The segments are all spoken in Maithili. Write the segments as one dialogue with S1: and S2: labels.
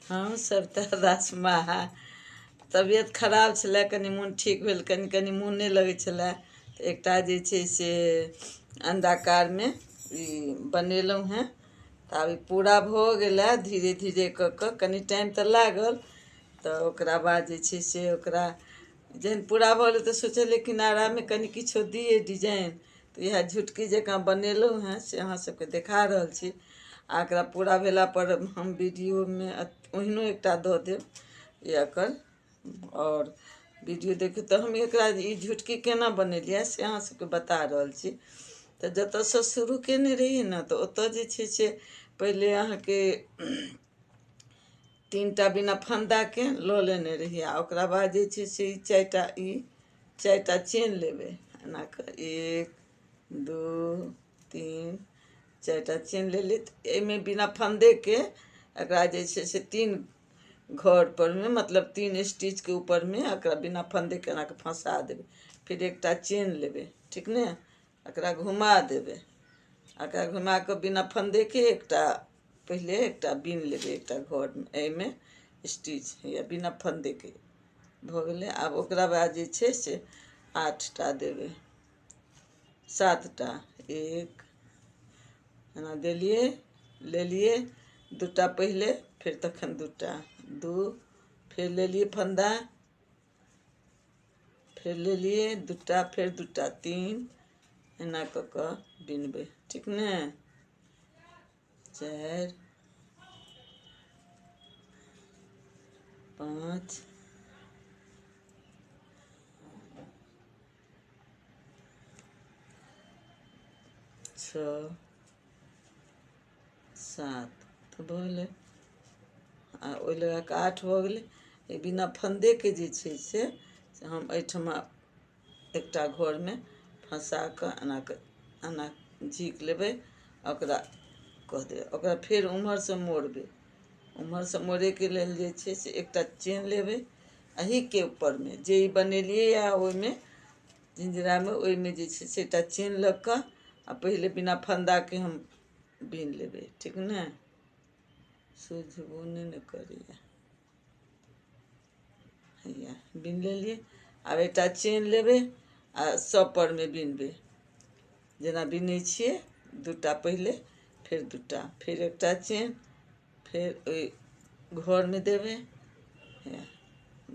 S1: हम सविता दास महा। तबियत खराब छलै, कनि मोन ठीक भेल, कनि कनि मोन नहि लगै छलै, तऽ एकटा जे छै से अंडाकारमे ई बनेलहुँ हेँ। तऽ आब ई पूरा भऽ गेलै धीरे धीरे कऽ कऽ, कनि टाइम तऽ लागल। तऽ ओकरा बाद जे छै से ओकरा जहन पूरा भऽ गेलै तऽ सोचलियै किनारामे कनि किछो दियै डिजाइन, तऽ इएह झुटकी जकाँ बनेलहुँ हेँ, से अहाँ सबके देखा रहल छी। आ एकरा पूरा भेलापर हम वीडियोमे ओहिनो एकटा दऽ देब एकर, आओर वीडियो देखियौ। तऽ हम एकरा ई झुटकी केना बनेलियै से अहाँ सबके बता रहल छी। तऽ जतऽसँ शुरू केने रहियै ने, तऽ ओतऽ जे छै से पहिले अहाँके 3टा बिना फन्दाके लऽ लेने रहियै। आ ओकरा बाद जे छै से ई चारिटा चेन लेबै एना कऽ, 1 2 3 4टा चेन लेलियै। तऽ एहिमे बिना फंदेके एकरा जे छै से 3 घर पर में, मतलब 3 स्टिच के ऊपर में एकरा बिना फंदेके एना कऽ फंसा देबै। फिर एकटा चेन लेबै, ठीक ने, एकरा घुमा देबै। एकरा घुमा कऽ बिना फंदेके एकटा पहिले एकटा बीन लेबै, एकटा घरमे एहिमे स्टिच या बिना फंदेके भऽ गेलै। आब ओकरा बाद जे छै से 8टा देबै, 7टा, 1 एना देलियै, लेलियै 2टा पहिले, फेर तखन 2टा, 2, फेर लेलियै फंदा, फेर लेलियै 2टा, फेर 2टा, 3, एना कऽ कऽ बिनबै, ठीक ने। 4 5 6 7 तऽ भऽ गेलै। आ ओहि लगा कऽ 8 भऽ गेलै। ई बिना फंदेके जे छै से हम एहिठमा एकटा घरमे फंसा कऽ एना कऽ एना झीक लेबै, ओकरा कऽ देबै। ओकरा फेर उम्हरसँ मोड़बै। उम्हरसँ मोड़ैके लेल जे छै से एकटा चेन लेबै, एहीके ऊपरमे जे ई बनेलियै या ओहिमे जिंजरामे, ओहिमे जे छै से एकटा चेन लऽ कऽ आ पहिले बिना फंदाके हम बीन लेबै, ठीक ने। सुझबो नहि ने करैया, हैया बीन लेलियै। आब एकटा चेन लेबै आ सब पर मे बीनबै, जेना बीनै छियै, 2टा पहिले, फेर 2टा, फेर एकटा चेन, फेर ओहि घरमे देबै,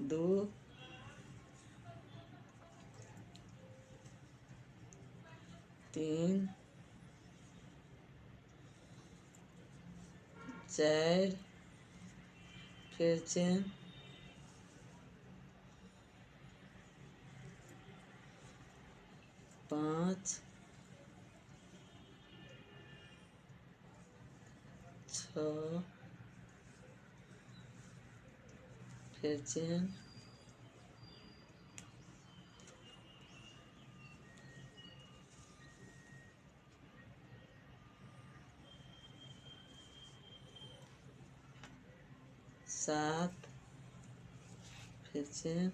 S1: 2 3 4, फेर चेन, 5 6, फिर चेन, 7, फिर चेन,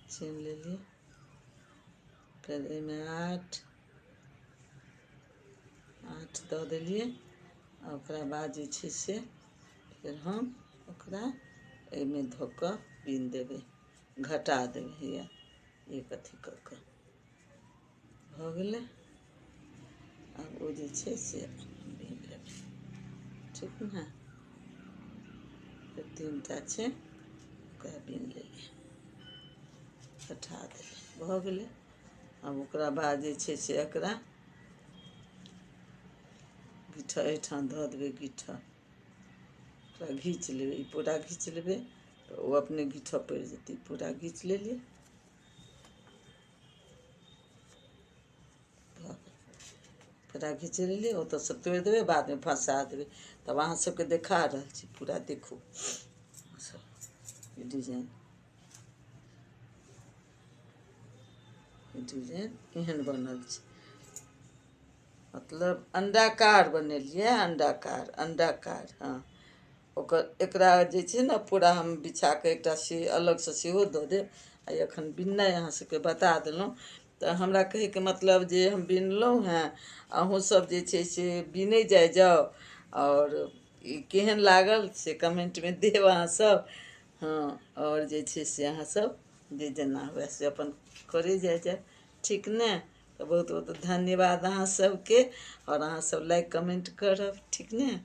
S1: चेन ले लिए, फिर एहिमे 8 8 दऽ देलियै। आ ओकरा बाद जे छै से फेर हम ओकरा एहिमे धऽ कऽ बीन देबै, घटा देबै, हैया एक अथी कऽ कऽ भऽ गेलै। आब ओ जे छै से बीन लेबै, ठीक ने। फेर 3टा छै, ओकरा बीन लेलियै, घटा देलियै, भऽ गेलै। आब ओकरा बाद जे छै से एकरा गिट्ठा एहिठाम धऽ देबै, गिट्ठा ओकरा घीच लेबै, ई पूरा घीच लेबै तऽ ओ अपने गिट्ठा पड़ि जेतै। पूरा घीच लेलियै, पूरा घीच लेलियै, ओतऽसँ तोड़ि देबै, बादमे फँसा देबै। तब अहाँ सबके देखा रहल छी, पूरा देखू सब डिजाइन, डिजाइन एहन बनल छै, मतलब अंडाकार बनेलियै, अंडाकार, अंडाकार, हाँ। ओकर एकरा जे छै ने पूरा हम बिछा कऽ एकटा से अलगसँ सेहो दऽ देब। आ एखन बिननाइ अहाँ सबके बता देलहुँ। तऽ हमरा कहैके मतलब जे हम बिनलहुँ हेँ, अहूँ सब जे छै से बिनै जाइ जाउ। आओर ई केहन लागल से कमेंटमे देब अहाँसभ। हँ, आओर जे छै से अहाँसभ जे जेना हुए से अपन करै जाइ जायब, ठीक ने? तऽ बहुत बहुत धन्यवाद अहाँ सभके, आओर अहाँसभ लाइक कमेंट करब, ठीक ने?